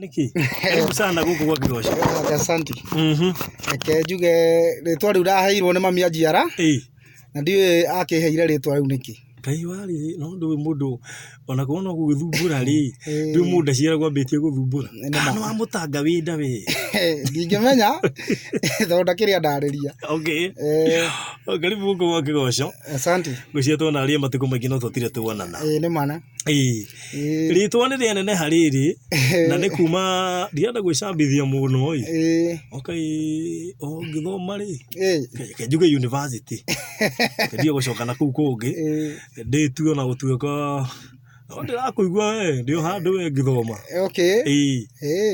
Nĩkĩ? Karibu sana gũkũ gwa Kĩgoco. Asante. Reke njuge rĩtwa rĩu ndaheirwo nĩ mami anjiara na ndiũĩ akĩheire rĩtwa rĩu nĩkĩ. Ngai warĩ no ndũĩ mũndũ ona korwo no gũgĩthumbũra rĩ, ndũĩ mũndũ ndaciaragwo ambĩtie gũthumbũra. Kana nĩ wamũtanga wĩ nda we. Ndingĩmenya tondũ ndakĩrĩ andarĩria. Okay. Karibu gũkũ gwa Kĩgoco. Asante. Ngwĩciria tuonaria matukũ maingĩ no tũtirĩ tuonana. Ĩĩ nĩ mana. Ĩĩ. Rĩtwa nĩ rĩaneneha rĩrĩ, na nĩ kuma ndirenda gwĩcambithia mũno ĩ. Okay, o ngĩthoma rĩ, reke njuge university, reke ndige gũcoka na kũu kũngĩ, ndĩtue ona gũtuĩka no ndĩrakũigua we ndĩ o handũ we ngĩthoma. Ĩĩ.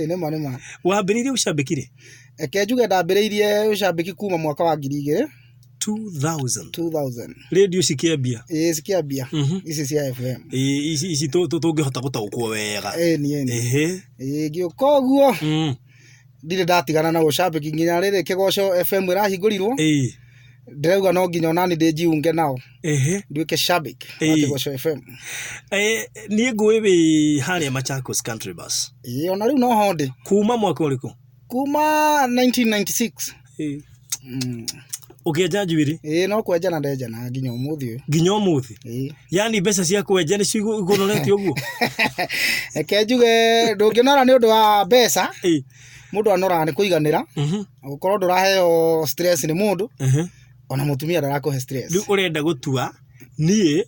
Nĩ ma nĩ ma. Wambĩrĩirie ũcambĩki rĩ? Reke njuge ndambĩrĩirie ũcambĩki kuma mwaka wa 2000. 2000. 2000. Rĩndiũ cikĩambia. Ĩĩ cikĩambia. Ici cia FM. Ĩĩ ici ici tũngĩhota gũtaũkwo wega. Ĩni ĩni. Ehe. Ĩĩ ngĩũka ũguo. Ndirĩ ndatigana na ũcambĩki nginya rĩrĩ Kĩgoco FM ĩrahingũrirwo. Ĩĩ. Ndĩrauga no nginya onani ndĩnjiunge nao. Ehe. Nduĩke shabik wa Kĩgoco FM. Niĩ ngũĩ wĩ harĩa Machakos Country Bus. Ĩĩ ona rĩu noho ndĩ. Kuma mwaka ũrĩkũ? Kuma 1996. Ĩĩ. Ũkĩenja njuĩrĩ? Ĩĩ no kwenja na ndenja na nginya ũmũthĩ ũyũ. Nginya ũmũthĩ? Ĩĩ. Yaani mbeca cia kwenja nĩcio ikũnoretie ũguo? Reke njuge ndũngĩnora nĩ ũndũ wa mbeca, mũndũ anoraga nĩ kũiganĩra, gũkorwo ndũraheo stress nĩ mũndũ, ona mũtumia ndarakũhe stress. Rĩu ũrenda gũtua niĩ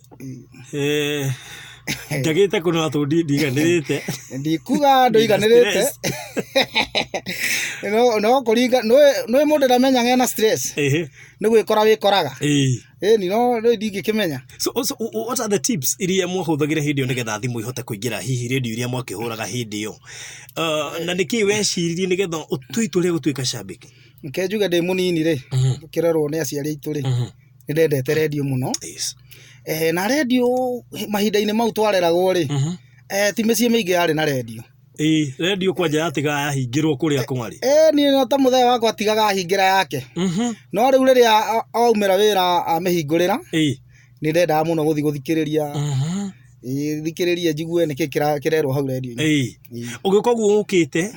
eh, njagĩte kũnora tondũ ndiganĩrĩte. Ndikuga ndũiganĩrĩte no no kũringa nĩ mũndũ ndamenyaga ena stress nĩ gwĩkora wĩkoraga. Ĩni no rĩu ndingĩkĩmenya. So what are the tips iria mwahũthagĩra hĩndĩ ĩyo nĩgetha thimũ ihote kũingĩra hihi rĩndiũ iria mwakĩhũraga hĩndĩ ĩyo? Na nĩkĩ weciririe nĩgetha ũtue itua rĩa gũtuĩka cambĩki? Reke njuge ndĩ mũnini rĩ, ngĩrerwo nĩ aciari aitũ rĩ, nĩ ndendete rendio mũno. Na rendio mahinda-inĩ mau twareragwo rĩ, ti mĩciĩ mĩingĩ yarĩ na rendio. Ĩĩ, rendio kwanja yatigaga yahingĩrwo kũrĩa kwarĩ. Ĩĩ niĩ ta mũthee wakwa atigaga ahingĩra yake. No rĩu rĩrĩa aumĩra wĩra amĩhingũrĩra, nĩ ndendaga mũno gũthiĩ gũthikĩrĩria. Ĩĩ thikĩrĩrie njigue nĩkĩ kĩrerwo hau rendio-inĩ. Ĩĩ. Ũgĩũka ũguo ũkĩte,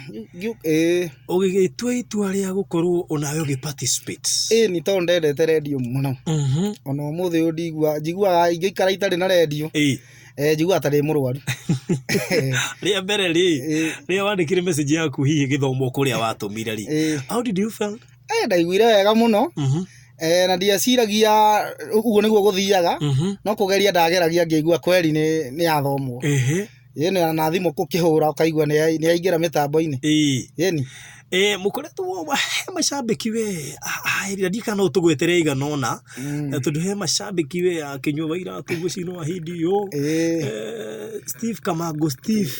ũgĩgĩtua itua rĩa gũkorwo onawe ũgĩ participate. Ĩĩ nĩ tondũ ndendete rendio mũno. Ona ũmũthĩ ũyũ ndiguaga, njiguaga ingĩikara itarĩ na rendio, njiguaga ta ndĩ mũrwaru. Rĩa mbere rĩ, rĩrĩa wandĩkire message yaku hihi ĩgĩthomwo kũrĩa watũmire rĩ, how did you feel? Ndaiguire wega mũno. Na ndieciragia ũguo nĩguo gũthiaga, no kũgeria ndageragia ngĩigua kweri nĩ yathomwo. Ĩni na thimũ gũkĩhũra ũkaigua nĩ yaingĩra mĩtambo-inĩ. Ĩni. Mũkoretwo he macambĩki we, na ndiũĩ kana no ũtũgwetere aigana ũna, tondũ he macambĩki we akĩnyua wa iratũ ngwĩciria no wa hĩndĩ ĩyo, Steve Kamangũ Steve,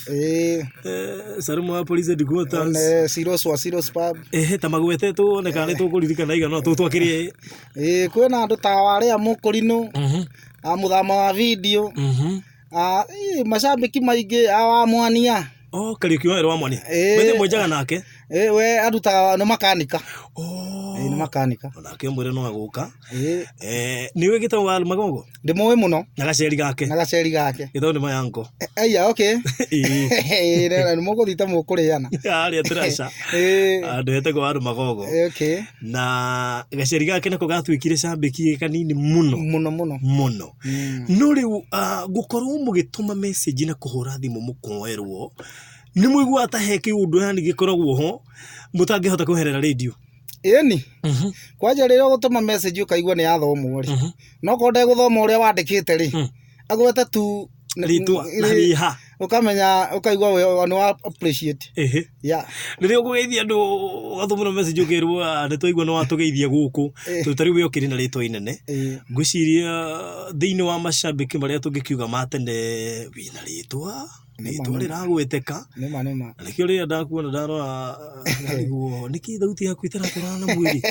Salumu wa Police Headquarters. Siros wa Siros Pub. Ehe, ta magwete tuone kana nĩ tũkũririkana aigana ũna tondũ twakĩrĩ. Ĩĩ kwĩna andũ ta warĩa Mũkũrinũ, a mũthama wa video, macambĩki maingĩ a wa Mwania. Oh, Kariũki wa Mwania. Ĩĩ. Mwenjaga nake? Ĩĩ we arutaga nĩ makanika. Ĩĩ nĩ makanika. Onake mwĩre no agũka. Nĩ ũĩ gĩtagwo wa Magogo? Ndĩmũĩ mũno. Na gaceri gake. Na gaceri gake. Gĩtagwo nĩ Mayanko. Aya, okay. Ĩĩ nĩ mũgũthiĩ ta mũkũrĩana. Harĩa Tũraca. Handũ hetagwo Waru Magogo. Okay. Na gaceri gake nako gatuĩkire cambĩki kanini mũno. Mũno mũno. Mũno. No rĩu gũkorwo mũgĩtũma message na kũhũra thimũ mũkoerwo, nĩ mũiguaga ta he kĩũndũ yani gĩkoragwo ho mũtangĩhota kweherera rĩndiũ? Ĩni, kwanja rĩrĩa ũgũtũma message ũkaigua nĩ yathomwo rĩ, no korwo ndegũthoma ũrĩa wandĩkĩte rĩ, agwete tu Rĩtwa na wĩ ha. Ũkamenya ũkaigua we nĩ wa appreciate. Yeah. Rĩrĩa ũkũgeithia andũ ũgatũmĩrwo message ũkerwo nĩ twaigua nĩ watũgeithia gũkũ, tondũ ta rĩu we ũkĩrĩ na rĩtwa inene, ngwĩciria thĩinĩ wa macambĩki marĩa tũngĩkiuga ma tene wĩna rĩtwa. Rĩtwa rĩragweteka. Nĩma nĩma. Na nĩkĩo rĩrĩa ndakuona ndarora ndarigwo nĩkĩ thauti yaku ĩtaratwarana na mwĩrĩ.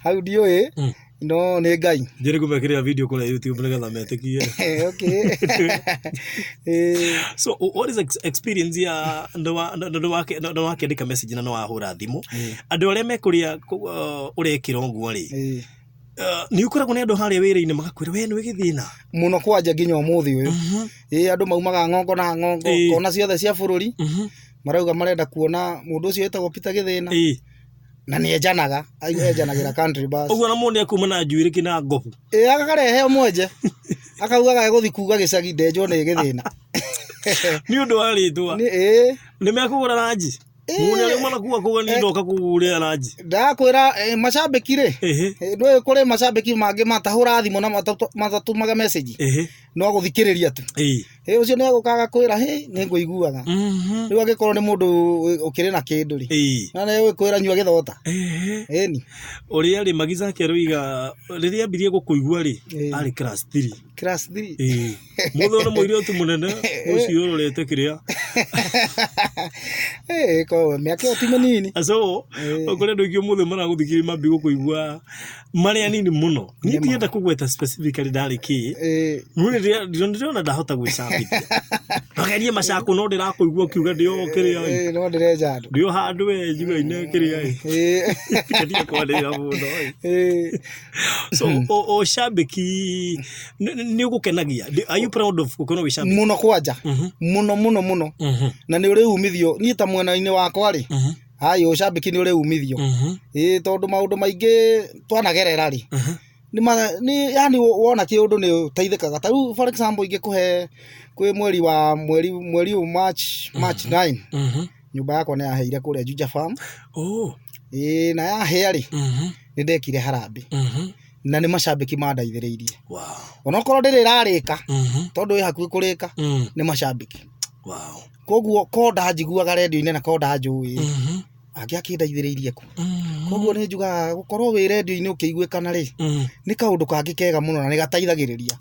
Hau ndiũĩ no nĩ Ngai. Njĩrĩ kũmekĩrĩra video kũrĩa YouTube nĩgetha metĩkie. Okay. So what is experience ya nĩwakĩandĩka message na nĩwahũra thimũ. Andũ arĩa me kũrĩa ũrekĩra ũguo rĩ, Nĩ ũkoragwo nĩ andũ harĩa wĩra-inĩ magakwĩra we nĩwe gĩthĩna. Mũno kwanja nginya ũmũthĩ ũyũ. Ĩĩ andũ maumaga ng'ongo na ng'ongo, kona ciothe cia bũrũri, marauga marenda kuona mũndũ ũcio wĩtagwo Peter Gĩthĩna. Na nĩ enjanaga, enjanagĩra country bus. Ũguo na mũndũ nĩ akuma na njuĩrĩ kĩna ngobu. Ĩĩ akarehe omwenje. Akaugaga egũthiĩ kuga gĩcagi ndenjwo nĩ Gĩthĩna. Nĩ ũndũ wa rĩtwa. Ĩĩ. Nĩ mekũgũra ranji? Mũndũ arĩa manakuga kuga niĩ ndoka kũgũrĩra ranji. Ndakwĩra macambĩki rĩ, ndũĩ kũrĩ macambĩki mangĩ matahũra thimũ na matatũmaga message. No gũthikĩrĩria tu. Ĩ ũcio nĩ egũka agakwĩra hĩ nĩ ngũiguaga. Rĩu angĩkorwo nĩ mũndũ ũkĩrĩ na kĩndũ rĩ, na nĩ egũkwĩra nyua gĩthota. Ĩni. Ũrĩa rĩ Magizake aroiga rĩrĩa ambirie gũkũigua rĩ, arĩ class 3. Class 3. Ĩĩ. Mũthĩ nĩ mũirĩtu mũnene ũcio ũrorete kĩrĩa. Ĩĩ ko mĩaka ĩyo ti mĩnini. So, kũrĩ andũ aingĩ ũmũthĩ maragũthikĩrĩria mambia gũkũigua marĩ anini mũno. Niĩ ndienda kũgweta specifically ndarĩ kĩ. No nĩ ndĩrona ndahota gwĩcambithia. Magerie macakũ no ndĩrakũigua ũkiuga ndĩ o kĩrĩa ĩ. No ndĩrenja andũ. Ndĩ o handũ we njuga-inĩ kĩrĩa ĩ. Ndige kwanĩrĩra mũno ĩ. So ũcambĩki nĩ ũgũkenagia? Are you proud of gũkorwo wĩ cambĩki? Mũno kwanja. Mũno mũno mũno. Na nĩ ũrĩ umithio. Niĩ ta mwena-inĩ wakwa rĩ, ai ũcambĩki nĩ ũrĩ umithio. Ĩĩ tondũ maũndũ maingĩ twanagerera rĩ, nĩ yani wona kĩũndũ nĩ ũteithĩkaga. Ta rĩu for example ingĩkũhe kwĩ mweri wa mweri mweri ũyũ March, March 9, nyũmba yakwa nĩ yaheire kũrĩa Juja Farm. Ĩĩ na yahĩa rĩ, nĩ ndekire harambee. Na nĩ macambĩki mandeithĩrĩirie. Onokorwo ndĩrĩ ĩrarĩka, tondũ ĩ hakuhĩ kũrĩka, nĩ macambĩki. Koguo ko ndanjiguaga redio-inĩ na ko ndanjũĩ, angĩakĩndeithĩrĩirie kũ? Koguo nĩ njugaga gũkorwo wĩ redio-inĩ ũkĩiguĩkana rĩ, nĩ kaũndũ kangĩ kega mũno na nĩ gateithagĩrĩria.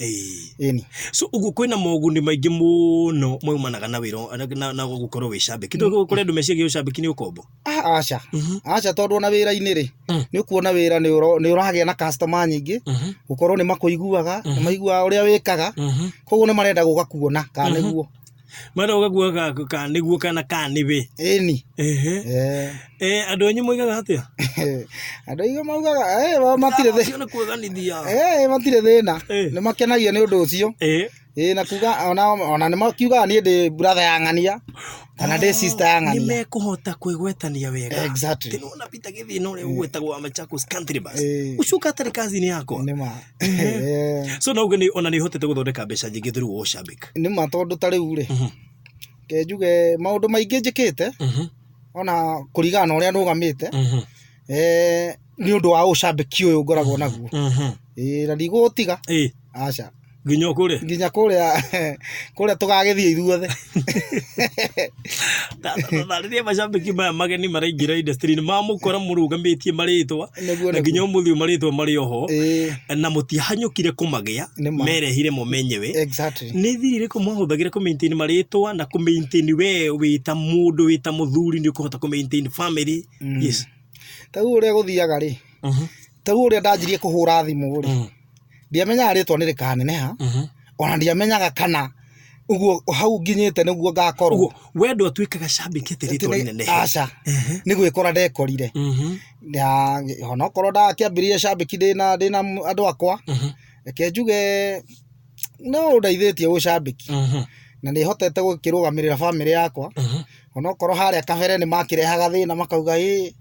Ĩni. So ũguo kwĩna moguni maingĩ mũno maumanaga na wĩra na gũkorwo wĩ cambĩki. Kũrĩ andũ meciragia ũcambĩki nĩ ũkombo. Aca. Aca tondũ ona wĩra-inĩ rĩ, nĩ ũkuona wĩra nĩ ũragĩa na customer nyingĩ, gũkorwo nĩ makũiguaga, nĩ maiguaga ũrĩa wĩkaga, koguo nĩ marenda gũka kuona kana nĩguo. Marenda gũka kuona kana nĩguo kana kana nĩwe. Ĩni. Andũ anyu moigaga atĩa? Andũ aingĩ maugaga matirĩ thĩna. Nĩ kwĩganithia. Matirĩ thĩna. Nĩ makenagio nĩ ũndũ ũcio. Ĩĩ na kuga ona nĩ makiugaga niĩ ndĩ brother ya ng'ania kana ndĩ sister ya ng'ania. Nĩ mekũhota kwĩgwetania wega. Exactly. Tĩ nĩwona Peter Gĩthĩna ũrĩa ũgwetagwo wa Machakos Country Bus. Ũcio ũkatarĩ cousin yakwa. Nĩ ma. So no uge ona nĩ ũhotete gũthondeka mbeca nyingĩ through ũcambĩki. Nĩ ma tondũ ta rĩu rĩ, reke njuge maũndũ maingĩ njĩkĩte ona kũringana na ũrĩa nũgamĩte nĩ ũndũ wa ũcambĩki ũyũ ngoragwo naguo. Ĩĩ na ndigũũtiga. Aca. Nginya kũrĩa? Nginya kũrĩa kũrĩa tũgagĩthiĩ ithuothe. Rĩrĩa macambĩki maya mageni maraingĩra industry nĩ mamũkora mũrũgamĩtie marĩtwa na nginya ũmũthĩ ũyũ marĩtwa marĩ oho na mũtiahanyũkire kũmagĩa merehire mo menyewe. Exactly. Nĩ thiri irĩkũ mwahũthagĩra kũ maintain marĩtwa na kũ maintain we wĩ ta mũndũ wĩ ta mũthuri nĩ ũkũhota kũ maintain family? Yes. Ta rĩu ũrĩa gũthiaga rĩ, ta rĩu ũrĩa ndanjirie kũhũra thimũ rĩ, ndiamenyaga rĩtwa nĩ rĩkaneneha, ona ndiamenyaga kana ũguo hau nginyĩte nĩguo ngakorwo. Ũguo we ndwatuĩkaga cambĩki atĩ rĩtwa rĩnenehe? Aca, nĩ gwĩkora ndekorire. Na onokorwo ndakĩambĩrĩirie cambĩki ndĩna andũ akwa, reke njuge no ũndeithĩtie ũcambĩki. Na nĩ hotete gũkĩrũgamĩrĩra bamĩrĩ yakwa, onokorwo harĩa kabere nĩ makĩrehaga thĩna makauga ĩ,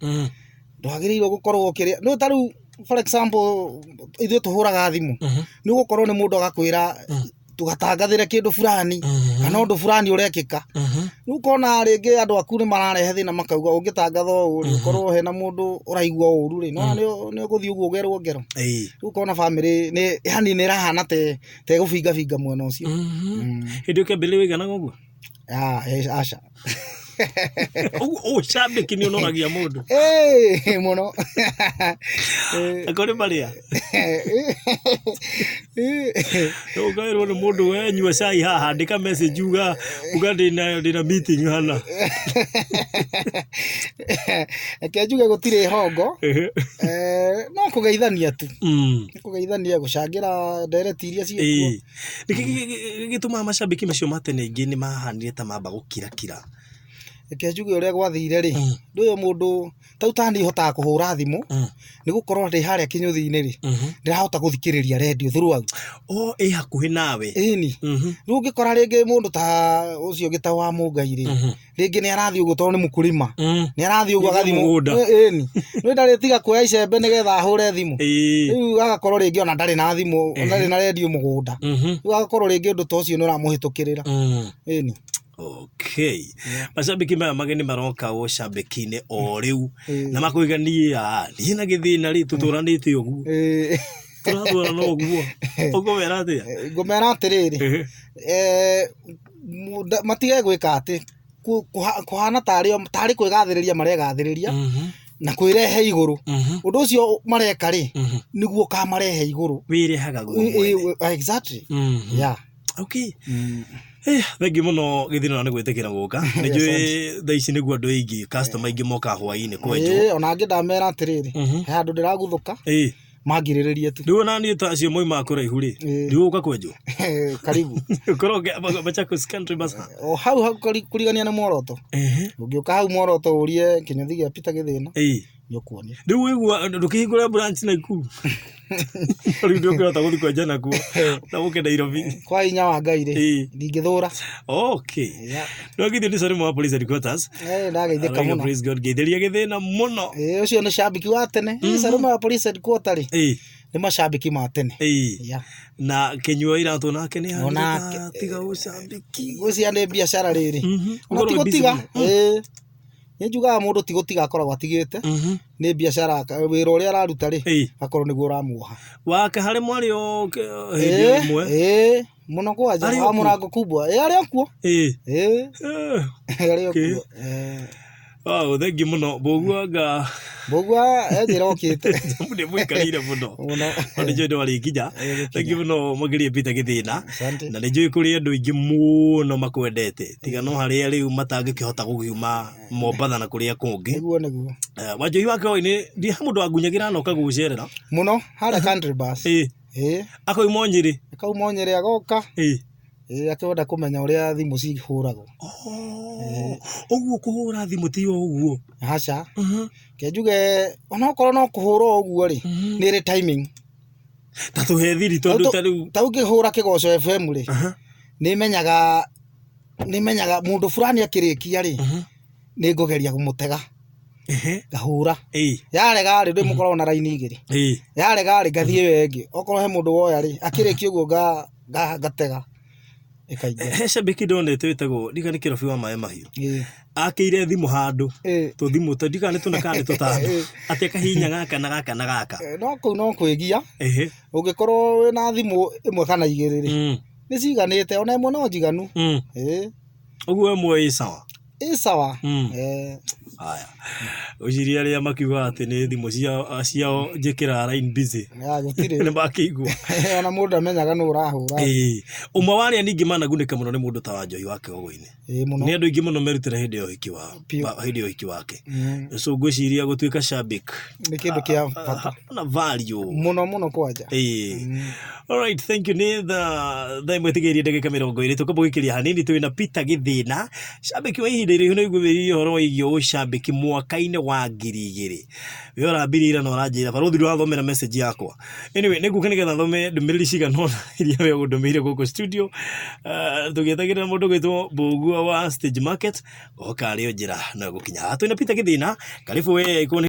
ndwagĩrĩirwo gũkorwo ũkĩrĩa, nĩ ta rĩu for example ithuĩ tũhũraga thimũ, nĩ ũgũkorwo nĩ mũndũ agakwĩra tũgatangathĩre kĩndũ fulani kana ũndũ fulani ũrekĩka. Rĩu ũkona rĩngĩ andũ aku nĩ mararehe thĩna makauga ũngĩtangatha ũũ rĩ, ũkorwo hena mũndũ ũraigua ũru rĩ, nĩwona nĩ ũgũthiĩ ũguo ũgerwo ngero. Rĩu ũkona bamĩrĩ nĩ yani nĩ ĩrahana ta ĩgũbingabinga mwena ũcio. Hĩndĩ ĩyo kĩambĩrĩria waiganaga ũguo? Aca. Ũguo ũcambĩki nĩ ũnoragia mũndũ. Ĩĩ mũno. Angĩkorwo nĩ marĩa. Ũkaĩrwo nĩ mũndũ we nyua cai haha andĩka message uga uga ndĩna meeting hana. Reke njuge gũtirĩ hongo, no kũgeithania tu. Nĩ kũgeithania, gũcangĩra ndereti iria ciĩkuo. Nĩkĩ gĩtũmaga macambĩki macio ma tene aingĩ nĩ mahanire ta mamba gũkira kira? Reke njuge ũrĩa gwathire rĩ, ndũĩ mũndũ tau tani hotaga kũhũra thimũ nĩ gũkorwo ndĩ harĩa kĩnyũthi-inĩ rĩ, ndĩrahota gũthikĩrĩria redio throughout. O ĩ hakuhĩ nawe. Ĩni. Rĩu ũngĩkora rĩngĩ mũndũ ta ũcio ũngĩ ta wa Mũngai rĩ, rĩngĩ nĩ arathiĩ ũguo tondũ nĩ mũkũrĩma, nĩ arathiĩ ũguo Nĩ agathiĩ mũgũnda. Ĩni. Rĩu ndarĩtiga kuoya icembe nĩgetha ahũre thimũ. Rĩu agakorwo rĩngĩ ona ndarĩ na thimũ, ndarĩ na redio mũgũnda. Rĩu agakorwo rĩngĩ ũndũ ta ũcio nĩ ũramũhĩtũkĩrĩra. Ĩni. Okay. Macambĩki maya mageni maroka ũcambĩki-inĩ o rĩu na makoiga niĩ a niĩ na gĩthĩna rĩ tũtũranĩte ũguo tũratwarana ũguo ũkũmera atĩa? Ngũmera atĩrĩrĩ, matige gwĩka atĩ kũhana tarĩ o tarĩ kwĩgathĩrĩria maregathĩrĩria na kwĩrehe igũrũ. Ũndũ ũcio mareka rĩ, nĩguo ũkamarehe igũrũ. Wĩrehaga guo mwene. Exactly. Yeah. Okay. Thengiũ mũno Gĩthina nĩ gwĩtĩkĩra gũka. Nĩ njũĩ thaa ici nĩguo andũ aingĩ customer aingĩ mokaga hwaĩ-inĩ kwenjwo. Ĩĩ, ona angĩ ndamera atĩrĩrĩ, he handũ ndĩraguthũka, mangirĩrĩrie tu. Rĩu ona niĩ ta acio moimaga kũraihu rĩ, ndigũka kwenjwo. Karibu. Ũkorwo Machakos Country Bus. O hau hau kũrigania na Mworoto. Ũngĩũka hau Mworoto ũrie kĩnyũthi gĩa Peter Gĩthĩna, nĩ ũkuonio. Rĩu waigua ndũkĩhingũre branch Nakuru. Rĩu ndũngĩhota gũthiĩ kwenja nakuo na ũke Nairobi. Kwa hinya wa Ngai rĩ, ndingĩthũra. Okay. Nĩwageithio nĩ Salim wa Police Headquarters. Ndageithĩka Arauga mũno. Praise God ngeithĩria gĩthĩna mũno. Ĩĩ, ũcio nĩ cambĩki wa tene. Salim wa Police Headquarters rĩ, nĩ macambĩki ma tene. Na Kĩnyua iratũ nake nĩ Onake. tiga ũcambĩki. Ngwĩciria nĩ biacara rĩrĩ. Ona Ũkorwo ti wĩ busy gũtiga. mũno. Ĩĩ. Nĩ njugaga mũndũ ti gũtiga akoragwo atigĩte, nĩ biacara wĩra ũrĩa araruta rĩ, akorwo nĩguo ũramuoha. Wake harĩ mwarĩ o hĩndĩ o ĩmwe. Ĩĩ, mũno kwanja, Arĩ wa o kuo? mũrango kubwa. Ĩĩ, arĩ o kuo. Ĩĩ, arĩ o kuo. Wow, thengiũ mũno. Mbũgua anga Mbũgua e njĩra okĩte. Nĩ mũikarĩire mũno. Mũno. No nĩ njũĩ ndwarĩkinya. Thengiũ mũno makĩria Peter Gĩthĩna. Asante. Na nĩ njũĩ kũrĩ andũ aingĩ mũno makwendete. Tiga no harĩa rĩu matangĩkĩhota gũkiuma Mombatha na kũrĩa kũngĩ. Nĩguo nĩguo. Wanjohi wa Kĩhoi-inĩ ndi he mũndũ wangunyagĩra na ũkagũcerera. Mũno harĩa Country Bus. Ĩĩ. Ĩĩ. Akauma o Nyĩrĩ. Akauma o Nyĩrĩ agoka. Ĩĩ. Ĩĩ akĩenda kũmenya ũrĩa thimũ cihũragwo. Oh, ũguo kũhũra thimũ ti o ũguo. Aca. Reke njuge onokorwo no kũhũra o ũguo rĩ, nĩ ĩrĩ timing. Ta tũhe thiri tondũ ta rĩu. Ta ũngĩhũra Kĩgoco FM rĩ, nĩ menyaga nĩ menyaga mũndũ fulani akĩrĩkia rĩ, nĩ ngũgeria kũmũtega. Ngahũra. Yarega rĩ, ndũĩ mũkoragwo na raini igĩrĩ. Yarega rĩ, ngathiĩ ĩyo ĩngĩ. Okorwo he mũndũ woya rĩ, akĩrĩkia ũguo ngatega ĩkaingĩra. He cambĩki ndonete wĩtagwo ndika nĩ Kĩrobi wa maĩ mahiũ. Akĩire thimũ handũ tũthimũ ta ndika nĩ tũna kana nĩ tũtano atĩ akahihinya gaka na gaka na gaka. No kũu no kwĩgia. Ũngĩkorwo wĩna thimũ ĩmwe kana igĩrĩ rĩ, nĩ ciganĩte ona ĩmwe no njiganu. Ũguo ĩmwe ĩ sawa. Ĩ sawa. Haya. Ngwĩciria arĩa makiugaga atĩ nĩ thimũ ciao njĩkĩraga line busy. Ya, gũtirĩ. Nĩ makĩigua. Ona mũndũ ndamenyaga nũ ũrahũra. Ĩĩ. Ũmwe wa arĩa ningĩ managunĩka mũno nĩ mũndũ ta Wanjohi wa Kĩgogo-inĩ. Ĩĩ mũno. Nĩ andũ aingĩ mũno merutĩra hĩndĩ ya ũhiki wao. Biũ. Hĩndĩ ya ũhiki wake. So ngwĩciria gũtuĩka shabik. Nĩ kĩndũ kĩa bata. Na value. Mũno mũno kwanja. Ĩĩ. Alright, thank you. Nĩ thaa 1 ĩtigĩirie ndagĩka 20 tũkamba gũikĩria hanini twĩ na Peter Gĩthĩna cambĩki wa ihinda iraihu na iguĩrĩirie ũhoro wĩgiĩ ũcambĩki mwaka-inĩ wa 2000. We ũrambirie ira na ũranjĩra barũthi ndũrathomera message yakwa. Anyway, nĩ ngũka nĩgetha thome ndũmĩrĩri cigana ũna iria we ũndũmĩire gũkũ studio. Tũgĩetagĩrĩra mũndũ ũgwĩtwo Mbũgua wa Stage Market oka arĩ o njĩra no egũkinya haha. Twĩna Peter Gĩthĩna, karibu we.